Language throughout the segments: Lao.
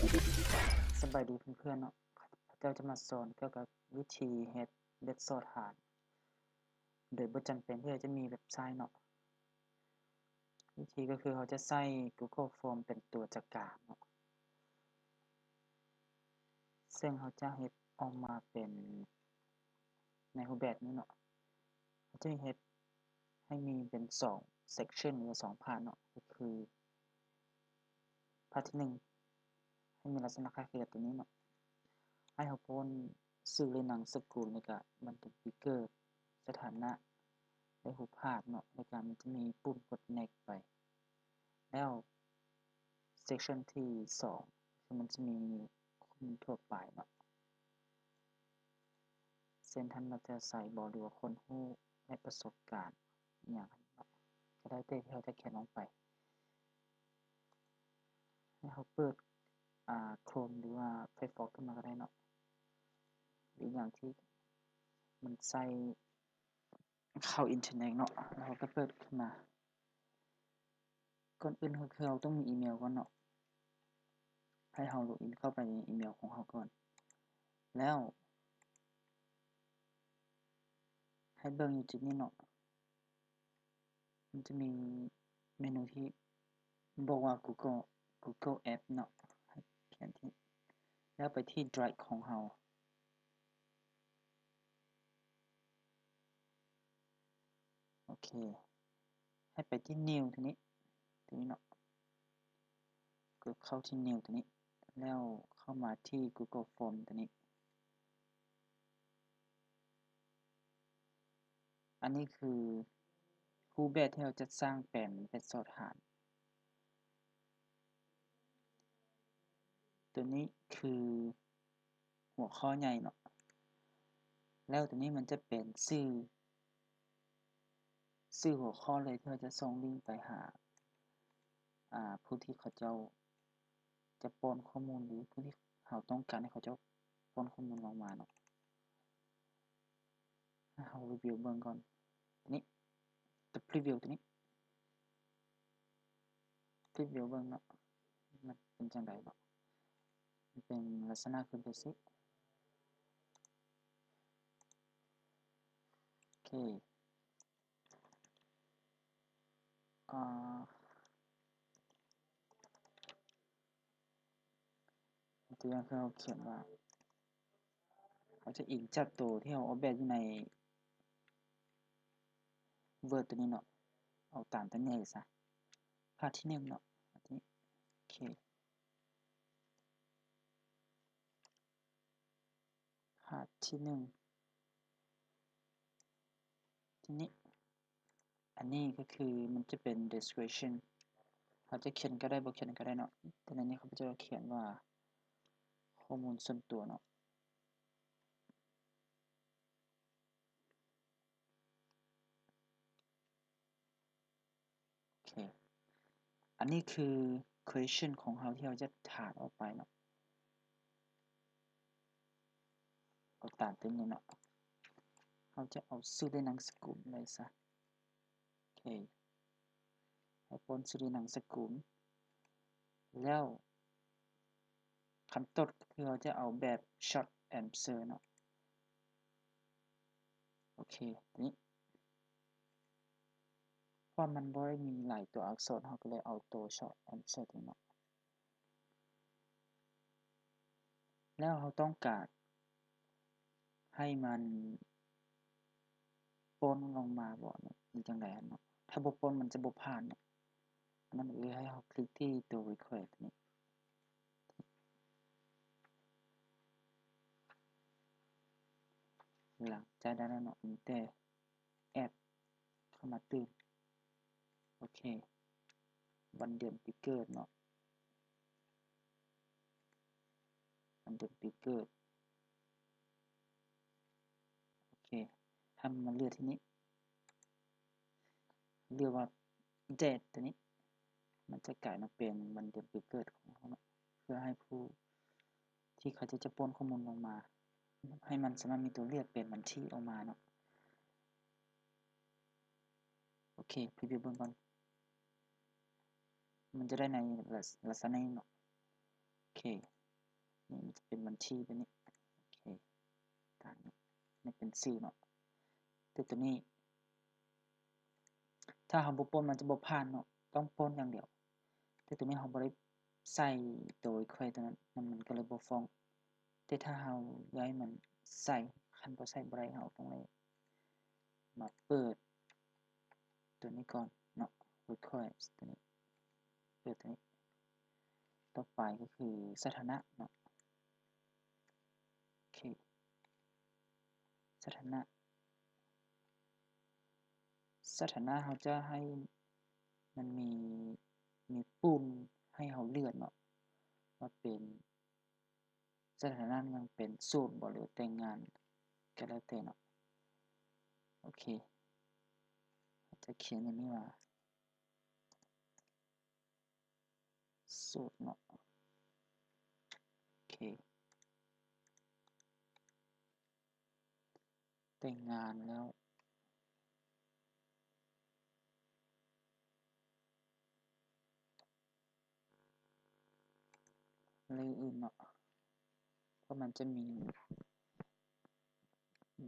ສະບາຍດີເພື່ອນໆເນາະ, ຂ້າພະເຈົ້າຈະມາສອນກ່ຽວກັບວິທີເຮັດແບດຊອດຫານ ໂດຍບໍ່ຈຳເປັນທີ່ເຮົາຈະມີເວັບໄຊເນາະ. ວິທີກໍຄືເຮົາຈະໃຊ້ Google Form ເປັນຕົວຈັດການເນາະ, ເຊິ່ງເຮົາຈະເຮັດອອກມາເປັນໃນຮູບແບບນີ້ເນາະ. ເຮົາຈະເຮັດໃຫ້ມີເປັນສອງ section ຫຼືວ່າສອງພາດເນາະ, ກໍຄືພາດທີໜຶ່ງ ໃຫ້ມີລັກສະນະຄ້າຍຄືກັບຕົວນີ້ເນາະ, ໃຫ້ເຮົາປ້ອນຊື່ ແລະ ນາມສະກຸນ ແລ້ວກະບັນດຽມປີເກີດ, ສະຖານະ ແລະ ຮູບພາບເນາະ, ແລ້ວກະມັນຈະມີປຸ່ມກົດ next ໄປ. ແລ້ວ section ທີສອງ ຄືມັນຈະມີຂໍ້ມູນທົ່ວໄປເນາະ, ເຊັ່ນທ່ານມາແຕ່ໃສບໍ ຫຼືວ່າຄົນຮູ້ ແລະ ປະສົບການ ອີ່ຫຍັງເນາະ, ກໍແລ້ວແຕ່ທີ່ເຮົາຈະຂຽນລົງໄປ. ໃຫ້ເຮົາເປີດ ອ່າ Chrome ຫຼືວ່າ Firefox ຂຶ້ນມາກໍໄດ້ເນາະ, ຫຼືຢ່າງທີ່ມັນໃຊ້ເຂົ້າອິນເຕີເນັດເນາະ, ແລ້ວເຮົາກໍເປີດຂຶ້ນມາ. ກ່ອນອື່ນກໍຄືເຮົາຕ້ອງມີອີເມວກ່ອນເນາະ, ໃຫ້ເຮົາ log in ເຂົ້າໄປໃນອີເມວຂອງເຮົາກ່ອນ. ແລ້ວໃຫ້ເບິ່ງຢູ່ຈຸດນີ້ເນາະ, ມັນຈະມີເມນູທີ່ບອກວ່າ Google Google App ເນາະ, ໃຫ້ຂຽນທີ່ ແລ້ວໄປທີ່ Drive ຂອງເຮົາ. ໂອເຄ, ໃຫ້ໄປທີ່ New ຕົວນີ້, ຕົວນີ້ເນາະ, ກົດເຂົ້າທີ່ New ຕົວນີ້, ແລ້ວເຂົ້າມາທີ່ Google Form ຕົວນີ້. ອັນນີ້ຄືຮູບແບບທີ່ເຮົາຈະສ້າງເປັນແບດຊອດຫານ. ຕົວນີ້ຄືຫົວຂໍ້ໃຫຍ່ເນາະ, ແລ້ວຕົວນີ້ມັນຈະເປັນຊື່ ຊື່ຫົວຂໍ້ເລີຍ ທີ່ເຮົາຈະສົ່ງລິ້ງໄປຫາ ອ່າ ຜູ້ທີ່ເຂົາເຈົ້າຈະປ້ອນຂໍ້ມູນ ຫຼື ຜູ້ທີ່ເຮົາຕ້ອງການໃຫ້ເຂົາເຈົ້າປ້ອນຂໍ້ມູນລົງມາເນາະ. ໃຫ້ເຮົາ preview ເບິ່ງກ່ອນ. ຕົວນີ້ preview ຕົວນີ້ preview ເບິ່ງເນາະ, ມັນເປັນຈັ່ງໃດເນາະ, ມັນເປັນລັກສະນະຄືແບບຊີ້. ໂອເຄ, ອ່າ ຕົວຢ່າງຄືເຮົາຂຽນວ່າ ເຮົາຈະອີງຈາກໂຕທີ່ເຮົາອອກແບບຢູ່ໃນ Word ຕົວນີ້ເນາະ, ເອົາຕາມຕົວນີ້ເລີຍຊະ. ພາດທີໜຶ່ງເນາະ, ພາດທີ ໂອເຄ, ພາດທີໜຶ່ງ ທີນີ້ ອັນນີ້ກໍຄືມັນຈະເປັນ description, ເຮົາຈະຂຽນກໍໄດ້ ບໍ່ຂຽນກໍໄດ້ເນາະ, ແຕ່ໃນນີ້ຂ້າພະເຈົ້າຂຽນວ່າ ຂໍ້ມູນສ່ວນຕົວເນາະ. ໂອເຄ, ອັນນີ້ຄື question ຂອງເຮົາທີ່ເຮົາຈະຖາມອອກໄປເນາະ, ເອົາຕາມຕົວນີ້ເນາະ, ເຮົາຈະເອົາຊື່ ແລະ ນາມສະກຸນໄວ້ຊະ. ໂອເຄ, ໃຫ້ປ້ອນຊື່ ແລະ ນາມສະກຸນ, ແລ້ວຄຳຕອບຄືເຮົາຈະເອົາແບບ short answer ເນາະ. ໂອເຄ, ຕົວນີ້ ເພາະວ່າມັນບໍ່ໄດ້ມີຫຼາຍຕົວອັກສອນ, ເຮົາກໍເລີຍເອົາຕົວ short answer ຕົວນີ້ເນາະ. ແລ້ວເຮົາຕ້ອງການໃຫ້ມັນປ້ອນລົງມາບໍ່ ຫຼືຈັ່ງໃດຫັ້ນເນາະ, ຖ້າບໍ່ປ້ອນມັນຈະບໍ່ຜ່ານເນາະ. ອັນນັ້ນເອີ ໃຫ້ເຮົາຄລິກທີ່ຕົວ request ນີ້. ຫຼັງຈາກນັ້ນເນາະ ມີແຕ່ add ເຂົ້າມາຕື່ມ. ໂອເຄ, ວັນເດືອນປີເກີດເນາະ, ວັນເດືອນປີເກີດ. ໂອເຄ, ໃຫ້ມັນມາເລືອກທີ່ນີ້, ເລືອກວ່າ date ຕົວນີ້, ມັນຈະກາຍມາເປັນວັນເດືອນປີເກີດຂອງເຮົາເນາະ, ເພື່ອໃຫ້ຜູ້ທີ່ເຂົາເຈົ້າຈະປ້ອນຂໍ້ມູນລົງມາ ໃຫ້ມັນສາມາດມີຕົວເລືອກເປັນວັນທີອອກມາເນາະ. ໂອເຄ, preview ເບິ່ງກ່ອນ, ມັນຈະໄດ້ໃນລັກສະນະນີ້ເນາະ. ໂອເຄ, ນີ້ມັນຈະເປັນບັນຊີແບບນີ້ ໂອເຄ ຕາມນີ້ ນີ້ເປັນຊື່ເນາະ ແຕ່ໂຕນີ້ ຖ້າເຮົາບໍ່ປົນມັນຈະບໍ່ຜ່ານເນາະ ຕ້ອງປົນຢ່າງດຽວ ແຕ່ໂຕນີ້ເຮົາບໍ່ໄດ້ໃສ່ໂຕ request ໂຕນັ້ນ ມັນກໍເລີຍບໍ່ຟ້ອງ ແຕ່ຖ້າເຮົາຢາກໃຫ້ມັນໃສ່ ຄັນບໍ່ໃສ່ບໍ່ໄດ້ ເຮົາຕ້ອງໄດ້ມາເປີດໂຕນີ້ກ່ອນເນາະ request ໂຕນີ້ ເປີດໂຕນີ້ ຕໍ່ໄປກໍຄືສະຖານະເນາະ ໂອເຄ ສະຖານະ ສະຖານະເຮົາຈະໃຫ້ມັນມີ ມີປຸ່ມໃຫ້ເຮົາເລືອກເນາະ ວ່າເປັນ ສະຖານະຍັງເປັນໂສດບໍ່ ຫຼືແຕ່ງງານ ກໍແລ້ວແຕ່ເນາະ ໂອເຄ ເຮົາຈະຂຽນຢ່າງນີ້ວ່າ ໂສດເນາະ ໂອເຄ ແຕ່ງງານແລ້ວ ຫຼືອື່ນເນາະ ເພາະມັນຈະມີ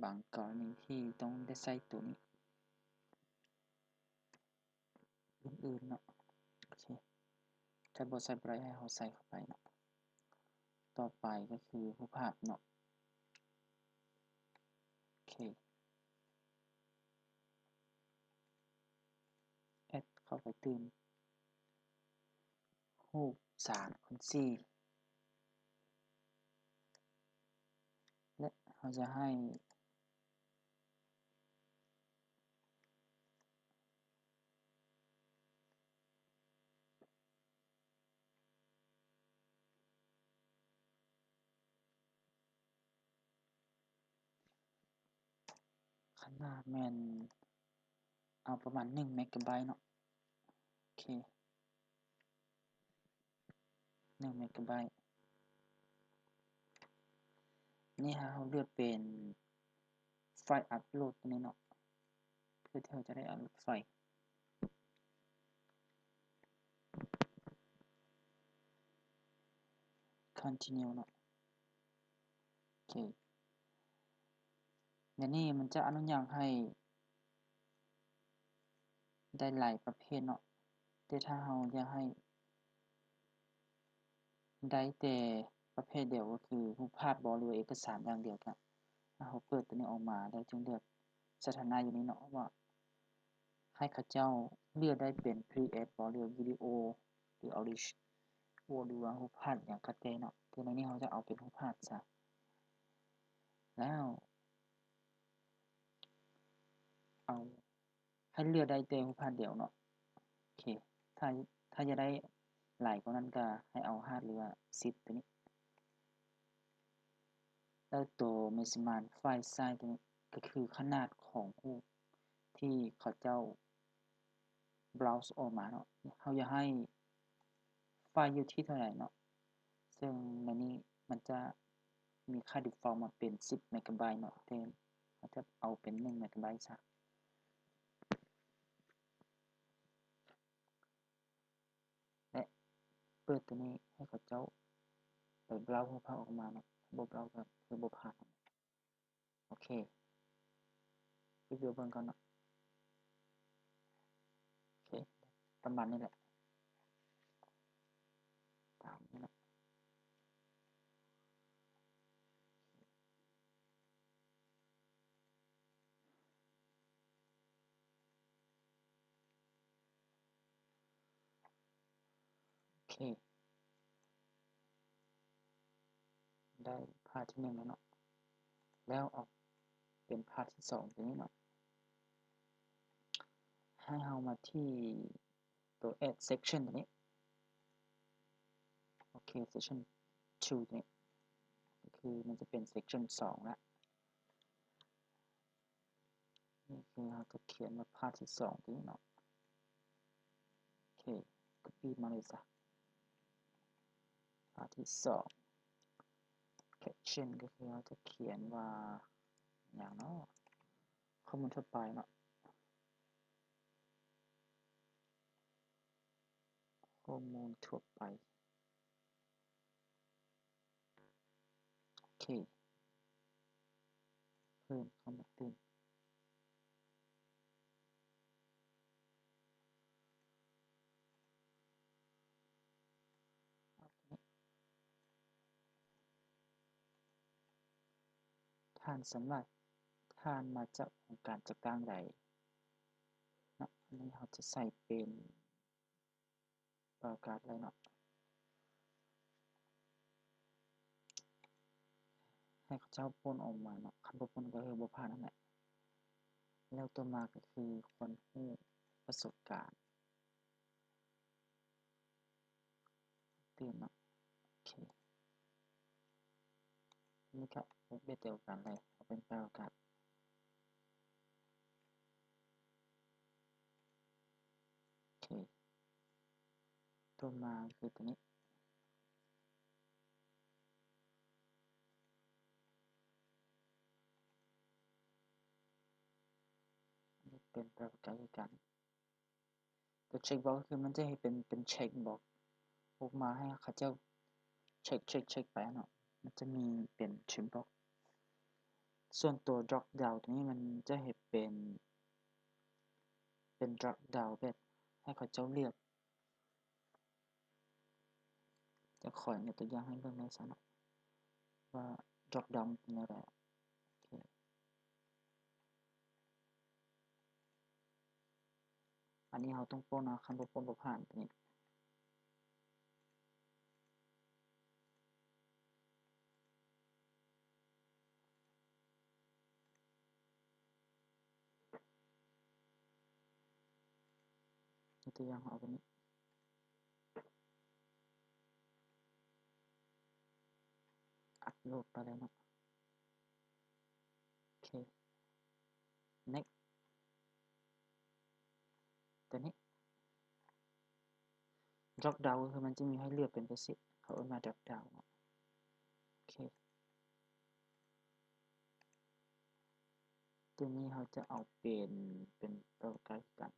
ບາງກໍລະນີທີ່ຕ້ອງໄດ້ໃຊ້ໂຕນີ້ ອື່ນໆເນາະ ໂອເຄ ຖ້າບໍ່ໃສ່ບໍ່ໄດ້ ໃຫ້ເຮົາໃສ່ເຂົ້າໄປເນາະ ຕໍ່ໄປກໍຄືຮູບພາບເນາະ ໂອເຄ ແອັດເຂົ້າໄປຕື່ມ ຮູບສາມຄູນສີ່ ແລະ ເຮົາຈະໃຫ້ ຂະໜາດແມ່ນ ເອົາປະມານໜຶ່ງເມກະໄບເນາະ ໂອເຄ ໜຶ່ງເມກະໄບ ນີ້ເຮົາເລືອກເປັນໄຟອັບໂຫຼດຕົວນີ້ເນາະ ເພື່ອທີ່ເຮົາຈະໄດ້ອັບໂຫຼດໄຟ continue ເນາະ ໂອເຄ ດຽວນີ້ມັນຈະອະນຸຍາດໃຫ້ໄດ້ຫຼາຍປະເພດເນາະ ແຕ່ຖ້າເຮົາຢາກໃຫ້ໄດ້ແຕ່ປະເພດດຽວ ກໍຄືຮູບພາບບໍ ຫຼືວ່າເອກະສານຢ່າງດຽວ ກະເຮົາເປີດໂຕນີ້ອອກມາ ແລ້ວຈຶ່ງເລືອກສະຖານະຢູ່ນີ້ເນາະ ວ່າ ໃຫ້ເຂົາເຈົ້າເລືອກໄດ້ເປັນ PDF ບໍ ຫຼື ວິດີໂອ ຫຼື ອາວດິໂອ ຫຼືວ່າຮູບພາບຫຍັງກະແຕ່ເນາະ ແຕ່ໃນນີ້ເຮົາຈະເອົາເປັນຮູບພາບຊະ ແລ້ວເອົາ ໃຫ້ເລືອກໄດ້ແຕ່ຮູບພາບດຽວເນາະ ໂອເຄ ຖ້າ ຖ້າຢາກໄດ້ຫຼາຍກວ່ານັ້ນກະໃຫ້ເອົາຫ້າ ຫຼືວ່າສິບ ໂຕນີ້ ແລ້ວໂຕ measurement file size ໂຕນີ້ ກໍຄືຂະໜາດຂອງຮູບທີ່ເຂົາເຈົ້າ browse ອອກມາເນາະ ເຮົາຢາກໃຫ້ໄຟລ໌ຢູ່ທີ່ເທົ່າໃດເນາະ ເຊິ່ງໃນນີ້ມັນຈະມີຄ່າ default ມາເປັນສິບເມກະໄບເນາະ ແຕ່ເຮົາຈະເອົາເປັນໜຶ່ງເມກະໄບຊະ ແລະ ເປີດໂຕນີ້ໃຫ້ເຂົາເຈົ້າໄປ browse ຮູບພາບອອກມາເນາະ ບໍ່ browse ກໍຄືບໍ່ຜ່ານ ໂອເຄ ຣີວິວເບິ່ງກ່ອນເນາະ ໂອເຄ ປະມານນີ້ແຫຼະ ຕາມນີ້ເນາະ ໂອເຄ ໄດ້ພາດທີໜຶ່ງແລ້ວເນາະ ແລ້ວອອກເປັນພາດທີສອງຕົວນີ້ເນາະ ໃຫ້ເຮົາມາທີ່ ຕົວ add section ຕົວນີ້ ໂອເຄ section two ຕົວນີ້ ກໍຄືມັນຈະເປັນ section ສອງລະ ນີ້ຄືເຮົາຈະຂຽນວ່າພາດທີສອງຕົວນີ້ເນາະ ໂອເຄ copy ມາເລີຍຊະ ພາດທີສອງ caption ກໍຄືເຮົາຈະຂຽນວ່າຫຍັງເນາະ ຂໍ້ມູນທົ່ວໄປເນາະ ຂໍ້ມູນທົ່ວໄປ ເພີ່ມເຂົ້າມາຕື່ມ. ທ່ານສຳລັບ ທ່ານມາຈາກອົງການຈັດຕັ້ງໃດເນາະ? ອັນນີ້ເຮົາຈະໃສ່ເປັນປະກາດເລີຍເນາະ ໃຫ້ເຂົາເຈົ້າປົນອອກມາເນາະ ຄັນບໍ່ປົນກໍຄືບໍ່ຜ່ານນັ້ນແຫຼະ. ແລ້ວຕໍ່ມາກໍຄືຄວນຮູ້ປະສົບການ ຕື່ມເນາະ ໂອເຄ ນີ້ກະເຮັດແບບດຽວກັນເລີຍ ເອົາເປັນປະກາດ ໂອເຄ ຕໍ່ມາຄືຕົວນີ້ ເປັນປະກາດຄືກັນ. ຕົວເຊັກບັອກຄືມັນຈະເຮັດເປັນ ເປັນເຊັກບັອກອອກມາໃຫ້ເຂົາເຈົ້າເຊັກ ເຊັກ ເຊັກໄປເນາະ ມັນຈະມີເປັນເຊັກບັອກ. ສ່ວນຕົວດຣອບດາວຕົວນີ້ມັນຈະເຮັດເປັນ ເປັນດຣອບດາວແບບໃຫ້ເຂົາເຈົ້າເລືອກ. ຈະຂໍຍົກຕົວຢ່າງໃຫ້ເບິ່ງແດ່ຊັ້ນເນາະ ວ່າດຣອບດາວມັນເປັນແນວໃດ. ໂອເຄ ອັນນີ້ເຮົາຕ້ອງປົນເນາະ ຄັນບໍ່ປົນບໍ່ຜ່ານຕົວນີ້. ຍົກຕົວຢ່າງເອົາຕົວນີ້ ອັບໂຫຼດໄປເລີຍເນາະ ໂອເຄ ເນັກ ຕົວນີ້ ດຣອບດາວ ກໍຄືມັນຈະມີໃຫ້ເລືອກເປັນຈັ່ງຊີ້ ເຂົາເອີ້ນວ່າດຣອບດາວເນາະ ໂອເຄ ຕົວນີ້ເຮົາຈະເອົາເປັນ ເປັນປະກາດຄືກັນ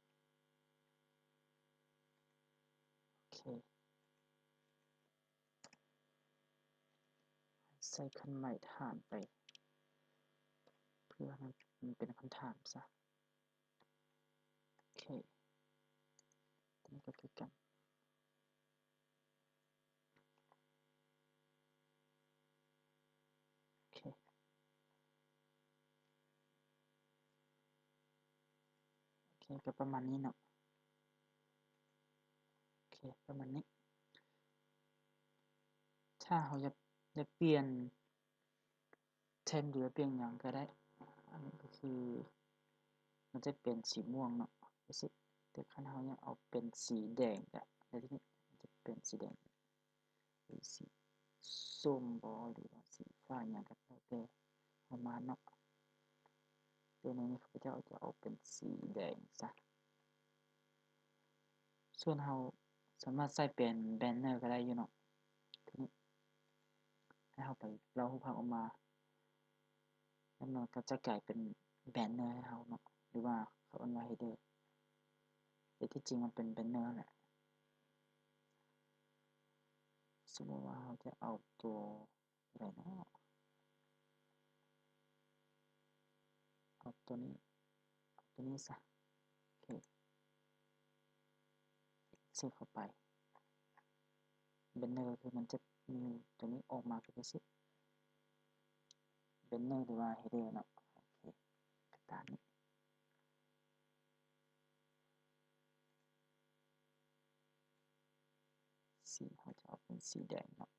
ໂອເຄ ໃສ່ຄັນໝາຍຖາມໄປ ເພື່ອໃຫ້ມັນເປັນຄຳຖາມຊະ. ໂອເຄ ຕົວນີ້ກໍຄືກັນ ໂອເຄ ໂອເຄ ກໍປະມານນີ້ເນາະ ໂອເຄ ປະມານນີ້. ຖ້າເຮົາຢາກ ຢາກປ່ຽນ ເທັກ ຫຼືວ່າປ່ຽນຫຍັງກໍໄດ້ ອັນນີ້ກໍຄືມັນຈະເປັນສີມ່ວງເນາະ ຈັ່ງຊີ້ ແຕ່ຄັນເຮົາຢາກເອົາເປັນສີແດງກໍໄດ້ ທີນີ້ມັນຈະເປັນສີແດງ ຫຼືສີສົ້ມບໍ ຫຼືວ່າສີຟ້າຫຍັງກໍແລ້ວແຕ່ເຮົາມາເນາະ. ແຕ່ໃນນີ້ຂ້າພະເຈົ້າຈະເອົາເປັນສີແດງຊະ. ສ່ວນເຮົາສາມາດໃສ່ເປັນແບນເນີກໍໄດ້ຢູ່ເນາະ ທີນີ້ໃຫ້ເຮົາໄປເລົ່າຮູບພາບອອກມາ ແລ້ວມັນກໍຈະກາຍເປັນແບນເນີໃຫ້ເຮົາເນາະ ຫຼືວ່າເຂົາເອີ້ນວ່າເຮດເດີ ແຕ່ທີ່ຈິງມັນເປັນແບນເນີແຫຼະ. ສົມມຸດວ່າເຮົາຈະເອົາຕົວ ຕົວໃດເນາະ ເອົາຕົວນີ້ ເອົາຕົວນີ້ຊະ ໂອເຄ ເຊບເຂົ້າໄປ. ແບນເນີຄືມັນຈະມີຕົວນີ້ອອກມາເປັນຈັ່ງຊີ້ ແບນເນີ ຫຼືວ່າເຮດເດີເນາະ ໂອເຄ ກໍຕາມນີ້. ສີເຮົາຈະເອົາເປັນສີແດງເນາະ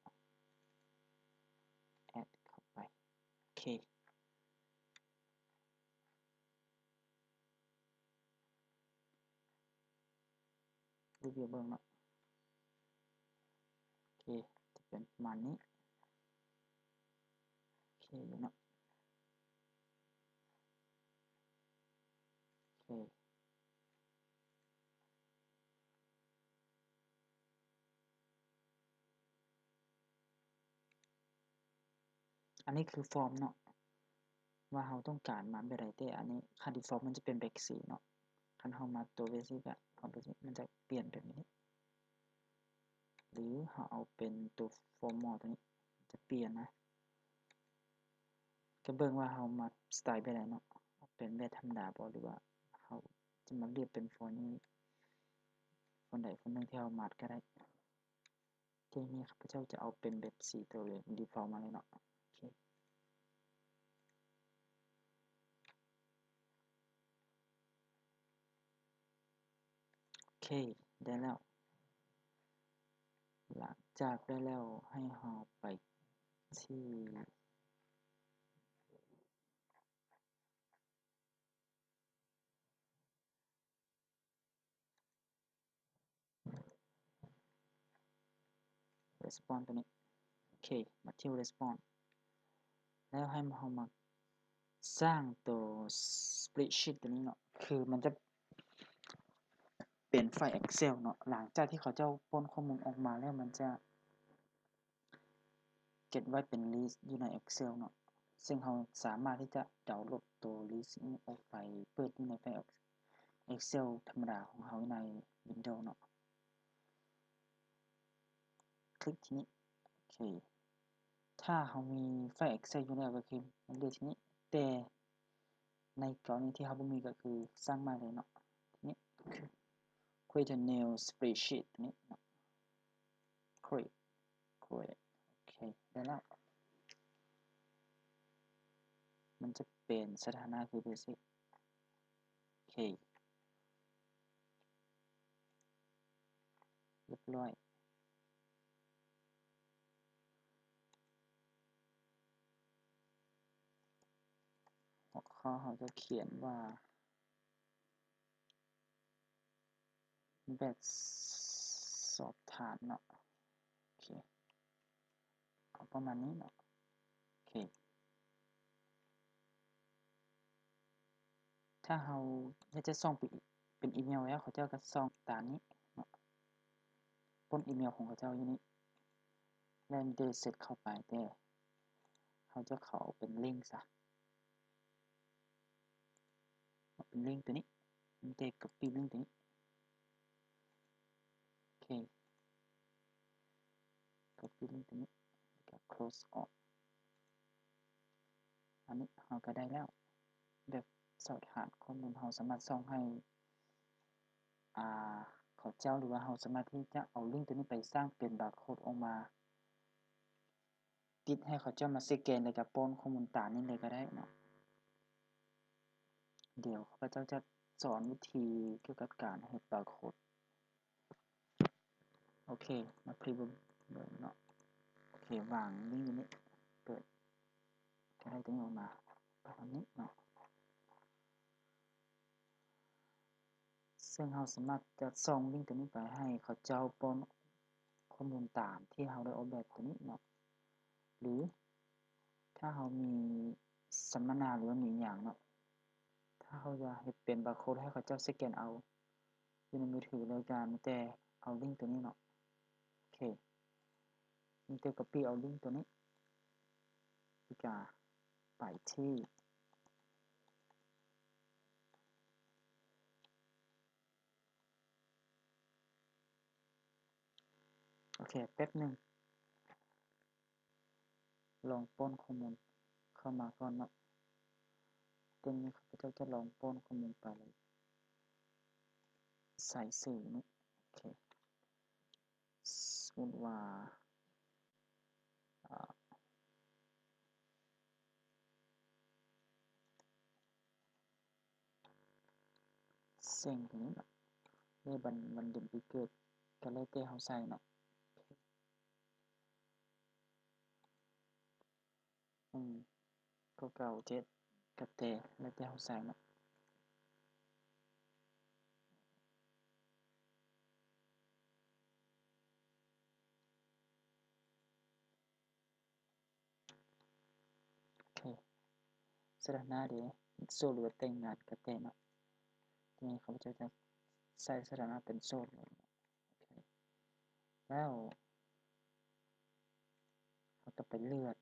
ແອັດເຂົ້າໄປ ໂອເຄ ຣີວິວເບິ່ງເນາະ ໂອເຄ ຈະເປັນປະມານນີ້ ໂອເຄຢູ່ເນາະ ໂອເຄ. ອັນນີ້ຄືຟອມເນາະ ວ່າເຮົາຕ້ອງການມາແບບໃດ ແຕ່ອັນນີ້ ຄາລີຟອມມັນຈະເປັນແບບສີເນາະ ຄັນເຮົາມາຕົວເບສິກອະ ຄວາມເປັນຈິງມັນຈະປ່ຽນແບບນີ້ ຫຼືເຮົາເອົາເປັນຕົວຟໍມໍຕົວນີ້ ຈະປ່ຽນນະ ກໍເບິ່ງວ່າເຮົາມັກສະໄຕແບບໃດເນາະ, ເອົາເປັນແບບທຳມະດາບໍ່ ຫຼືວ່າເຮົາຈະມາລຽບເປັນຟອນນີ້ ຟອນໃດຟອນໜຶ່ງທີ່ເຮົາມັກກໍໄດ້. ທີນີ້ຂ້າພະເຈົ້າຈະເອົາເປັນແບບສີໂຕເດີຟອລມາເລີຍເນາະ. ໂອເຄ ໂອເຄ ໄດ້ແລ້ວ. ຫຼັງຈາກໄດ້ແລ້ວ ໃຫ້ເຮົາໄປທີ່ response ຕົວນີ້. ໂອເຄ ມາທີ່ response ແລ້ວໃຫ້ເຮົາມາສ້າງຕົວ spreadsheet ຕົວນີ້ເນາະ, ຄືມັນຈະເປັນໄຟລ໌ Excel ເນາະ. ຫຼັງຈາກທີ່ເຂົາເຈົ້າປ້ອນຂໍ້ມູນອອກມາແລ້ວ ມັນຈະ ເກັບໄວ້ເປັນ list ຢູ່ໃນ Excel ເນາະ, ເຊິ່ງເຮົາສາມາດທີ່ຈະດາວໂຫຼດຕົວ list ນີ້ອອກໄປເປີດຢູ່ໃນໄຟລ໌ Excel ທຳມະດາຂອງເຮົາໃນ Windows ເນາະ. ຄລິກທີ່ນີ້. ໂອເຄ ຖ້າເຮົາມີໄຟລ໌ Excel ຢູ່ແລ້ວ ກໍຄືເລືອກທີ່ນີ້, ແຕ່ໃນກໍລະນີທີ່ເຮົາບໍ່ມີ ກໍຄືສ້າງໃໝ່ເລີຍເນາະ. ນີ້ create a new spreadsheet ຕົວນີ້ເນາະ. create create ໂອເຄ ໄດ້ແລ້ວ. ມັນຈະເປັນສະຖານະຄື basic. ໂອເຄ ຮຽບຮ້ອຍ. ຫົວຂໍ້ເຮົາຈະຂຽນວ່າ ແບບສອບຖາມເນາະ. ໂອເຄ ເອົາປະມານນີ້ເນາະ. ໂອເຄ ຖ້າເຮົາຢາກຈະສົ່ງເປັນອີເມວແລ້ວ ເຂົາເຈົ້າກໍສົ່ງຕາມນີ້ເນາະ, ປ້ນອີເມວຂອງເຂົາເຈົ້າຢູ່ນີ້ ແລ້ວມີແຕ່ເຊັດເຂົ້າໄປ, ແຕ່ເຮົາຈະເຂົ້າເປັນລິ້ງຊະ. ເປັນລິ້ງຕົວນີ້ ມີແຕ່ copy ລິ້ງຕົວນີ້. ໂອເຄ copy ລິ້ງຕົວນີ້ ແລ້ວກໍ close ອອກ. ອັນນີ້ເຮົາກໍໄດ້ແລ້ວ ແບບສອບຖາມຂໍ້ມູນ. ເຮົາສາມາດສົ່ງໃຫ້ ອ່າ ເຂົາເຈົ້າ ຫຼືວ່າເຮົາສາມາດທີ່ຈະເອົາລິ້ງຕົວນີ້ໄປສ້າງເປັນບາໂຄດອອກມາ ຕິດໃຫ້ເຂົາເຈົ້າມາສະແກນ ແລ້ວກໍປ້ອນຂໍ້ມູນຕາມນີ້ເລີຍກໍໄດ້ເນາະ. ດຽວຂ້າພະເຈົ້າຈະສອນວິທີກ່ຽວກັບການເຮັດບາໂຄດ. ໂອເຄ ມາ preview ເບິ່ງເນາະ. ໂອເຄ ວາງລິ້ງຢູ່ນີ້ ເປີດ ກໍໄດ້ຕົວນີ້ອອກມາປະມານນີ້ເນາະ. ເຊິ່ງເຮົາສາມາດຈະສົ່ງລິ້ງຕົວນີ້ໄປໃຫ້ເຂົາເຈົ້າປ້ອນຂໍ້ມູນຕາມທີ່ເຮົາໄດ້ອອກແບບຕົວນີ້ເນາະ, ຫຼື ຖ້າເຮົາມີສຳມະນາ ຫຼືວ່າມີຫຍັງເນາະ, ຖ້າເຮົາຢາກເຮັດເປັນບາໂຄດໃຫ້ເຂົາເຈົ້າສະແກນເອົາຢູ່ໃນມືຖືເລີຍ, ກະມີແຕ່ເອົາລິ້ງຕົວນີ້ເນາະ. ໂອເຄ ມີແຕ່ copy ເອົາລິ້ງຕົວນີ້ ແລ້ວກະໄປທີ່ ໂອເຄ ແປັບໜຶ່ງ ລອງປ້ອນຂໍ້ມູນເຂົ້າມາກ່ອນເນາະ. ຕົວນີ້ຂ້າພະເຈົ້າຈະລອງປ້ອນຂໍ້ມູນໄປເລີຍ ໃສ່ຊື່ນີ້. ໂອເຄ ສົມມຸດວ່າ ອາ ເສັງຕົວນີ້ເນາະ ຫຼືວັນ ວັນເດືອນປີເກີດ ກໍແລ້ວແຕ່ເຮົາໃສ່ເນາະ. ໜຶ່ງ ເກົ້າເກົ້າເຈັດ ກໍແຕ່ ແລ້ວແຕ່ເຮົາໃສ່ເນາະ. ໂອເຄ ສະຖານະເດ ໂສດ ຫຼືວ່າແຕ່ງງານ ກໍແຕ່ເນາະ. ທີນີ້ຂ້າພະເຈົ້າຈະໃສ່ສະຖານະເປັນໂສດເລີຍເນາະ. ໂອເຄ ແລ້ວເຮົາກໍໄປເລືອກ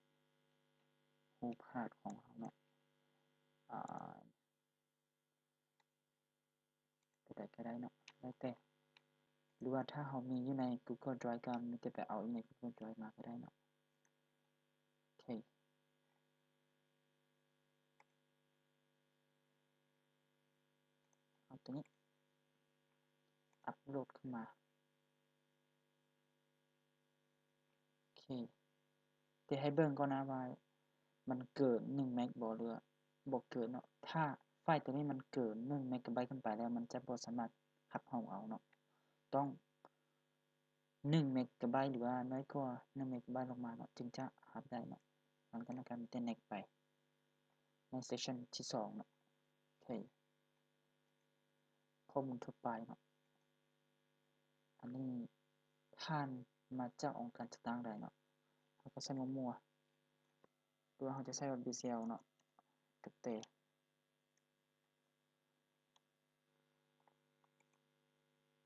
ຮູບພາບຂອງເຮົາເນາະ ອາ ຕົວໃດກໍໄດ້ເນາະ ແລ້ວແຕ່ ຫຼືວ່າຖ້າເຮົາມີຢູ່ໃນ Google Drive ກໍມີແຕ່ໄປເອົາຢູ່ໃນ Google Drive ມາກໍໄດ້ເນາະ. ໂອເຄ ຕົວນີ້ ອັບໂຫຼດເຂົ້າມາ. ໂອເຄ ແຕ່ໃຫ້ເບິ່ງກ່ອນນະວ່າມັນເກີນໜຶ່ງເມກບໍ່ ຫຼືວ່າບໍ່ເກີນເນາະ. ຖ້າໄຟລ໌ຕົວນີ້ມັນເກີນໜຶ່ງເມກະໄບຂຶ້ນໄປແລ້ວ ມັນຈະບໍ່ສາມາດຮັບຮອງເອົາເນາະ. ຕ້ອງໜຶ່ງເມກະໄບ ຫຼືວ່ານ້ອຍກວ່າໜຶ່ງເມກະໄບລົງມາເນາະ ຈຶ່ງຈະຮັບໄດ້ເນາະ. ຫຼັງຈາກນັ້ນກໍມີແຕ່ next ໄປໃນ section ທີສອງເນາະ. ໂອເຄ ຂໍ້ມູນທົ່ວໄປເນາະ. ອັນນີ້ຜ່ານມາຈາກອົງການຈັດຕັ້ງໃດເນາະ ເຮົາກໍໃສ່ມົ້ວໆ ຫຼືວ່າເຮົາຈະໃສ່ວ່າ BCL ເນາະ ກະແຕ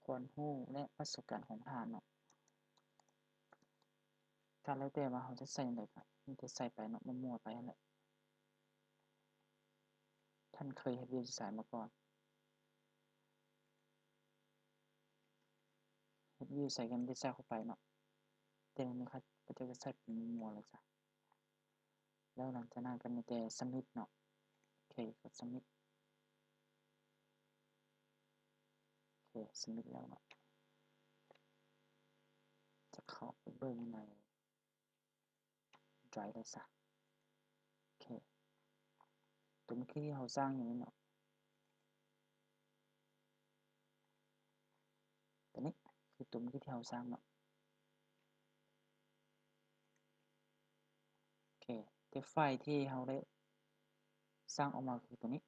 ຄວາມຮູ້ ແລະ ປະສົບການຂອງທ່ານເນາະ. ກໍແລ້ວແຕ່ວ່າເຮົາຈະໃສ່ອັນໃດ ກໍມີແຕ່ໃສ່ໄປເນາະ ມົ້ວໆໄປຫັ້ນແຫຼະ. ທ່ານເຄີຍເຮັດວຽກຢູ່ໃສມາກ່ອນ? ເຮັດວຽກຢູ່ໃສກໍມີແຕ່ໃສ່ເຂົ້າໄປເນາະ. ແຕ່ອັນນີ້ຂ້າພະເຈົ້າຈະໃສ່ເປັນມົ້ວໆເລີຍຈ້ະ. ແລ້ວຫຼັງຈາກນັ້ນກໍມີແຕ່ submit ເນາະ. ໂອເຄ ກົດ submit. ໂອເຄ submit ແລ້ວເນາະ. ຈະເຂົ້າໄປເບິ່ງໃນ ໄດຣຟ໌ເລີຍຊະ. ໂອເຄ ຕົວເມື່ອກີ້ທີ່ເຮົາສ້າງຢູ່ນີ້ເນາະ ຕົວນີ້ຄືຕົວເມື່ອກີ້ທີ່ເຮົາສ້າງເນາະ. ໂອເຄ ແຕ່ໄຟລ໌ທີ່ເຮົາໄດ້ສ້າງອອກມາຄືຕົວນີ້.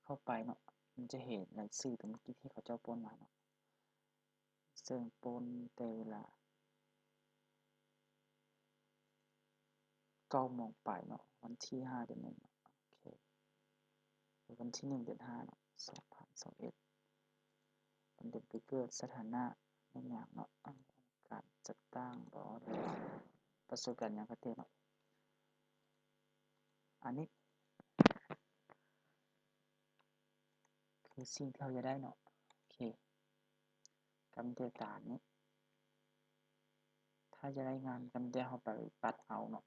ເຂົ້າໄປເນາະ ມັນຈະເຫັນລາຍຊື່ຕົວເມື່ອກີ້ທີ່ເຂົາເຈົ້າປ້ອນມາເນາະ. ເຊິ່ງປ້ອນແຕ່ເວລາເກົ້າໂມງປາຍເນາະ ວັນທີຫ້າເດືອນໜຶ່ງເນາະ. ໂອເຄ ວັນທີໜຶ່ງເດືອນຫ້າເນາະ ສອງພັນຊາວເອັດ ວັນເດືອນປີເກີດ ສະຖານະແມ່ນຫຍັງເນາະ ການຈັດຕັ້ງບໍ ປະສົບການຫຍັງກະແຕ່ເນາະ. ອັນນີ້ຄືສິ່ງທີ່ເຮົາຢາກໄດ້ເນາະ. ໂອເຄ ກຳແຕ່ຕາມນີ້ ຖ້າຢາກໄດ້ງານກຳແຕ່ເຮົາໄປປັດເອົາເນາະ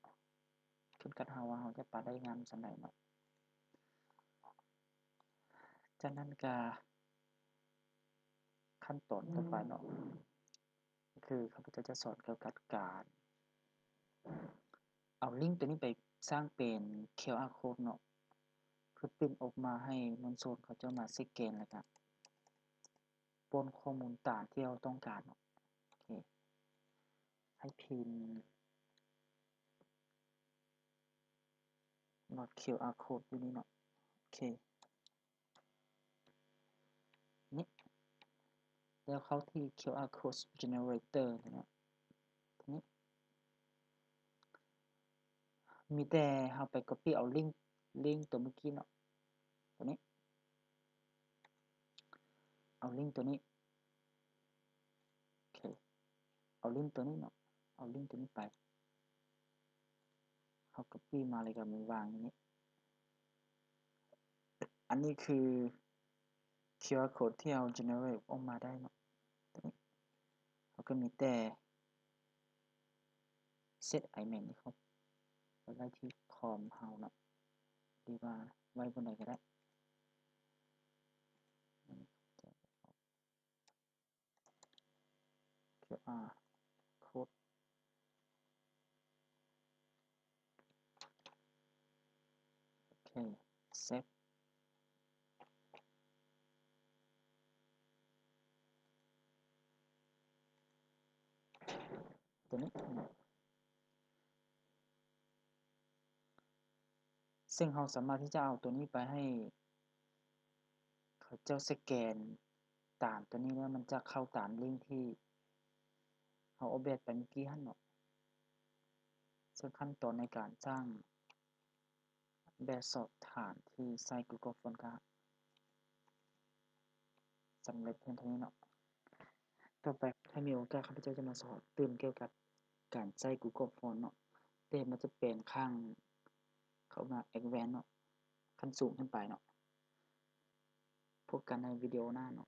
ຂຶ້ນກັບເຮົາວ່າເຮົາຈະປັດໄດ້ງາມສ່ຳໃດເນາະ. ຈາກນັ້ນກະຂັ້ນຕອນຕໍ່ໄປເນາະ ຄືຂ້າພະເຈົ້າຈະສອນກ່ຽວກັບການເອົາລິງໂຕນີ້ໄປສ້າງເປັນ QR code ເນາະ ເພື່ອປຣິ້ນອອກມາໃຫ້ມວນຊົນເຂົາເຈົ້າມາສະແກນ ແລ້ວກະປ້ອນຂໍ້ມູນຕາມທີ່ເຮົາຕ້ອງການເນາະ. ໂອເຄ ໃຫ້ພິມ not QR code ຢູ່ນີ້ເນາະ. ໂອເຄ ນີ້ ແລ້ວເຂົ້າທີ່ QR code generator ນີ້ເນາະ ນີ້ ມີແຕ່ເຮົາໄປ copy ເອົາລິງ ລິງໂຕເມື່ອກີ້ເນາະ ໂຕນີ້ ເອົາລິງໂຕນີ້ ໂອເຄ ເອົາລິງໂຕນີ້ເນາະ ເອົາລິງໂຕນີ້ໄປ ເຮົາ copy ມາ ແລ້ວກໍມາວາງຢູ່ນີ້. ອັນນີ້ຄື QR code ທີ່ເຮົາ generate ອອກມາໄດ້ເນາະ. ໂຕນີ້ ເຮົາກໍມີແຕ່ set item ນີ້ເຂົ້າໄປໄວ້ທີ່ຄອມເຮົາເນາະ ຫຼືວ່າໄວ້ບ່ອນໃດກໍໄດ້. QR code ໂອເຄ save ໂຕນີ້ເນາະ ເຊິ່ງເຮົາສາມາດທີ່ຈະເອົາໂຕນີ້ໄປໃຫ້ເຂົາເຈົ້າສະແກນຕາມໂຕນີ້ ແລ້ວມັນຈະເຂົ້າຕາມລິງທີ່ເຮົາອອກແບບໄປເມື່ອກີ້ຫັ້ນເນາະ. ເຊິ່ງຂັ້ນຕອນໃນການສ້າງ ແບບສອບຖາມທີ່ໃຊ້ Google Form ກໍສຳເລັດພຽງເທົ່ານີ້ເນາະ. ຕໍ່ໄປ ຖ້າມີໂອກາດ ຂ້າພະເຈົ້າຈະມາສອນຕື່ມກ່ຽວກັບການໃຊ້ Google Form ເນາະ ແຕ່ມັນຈະເປັນຄັ້ງ ເຂົາວ່າ advance ເນາະ ຂັ້ນສູງຂຶ້ນໄປເນາະ. ພົບກັນໃນວິດີໂອໜ້າເນາະ.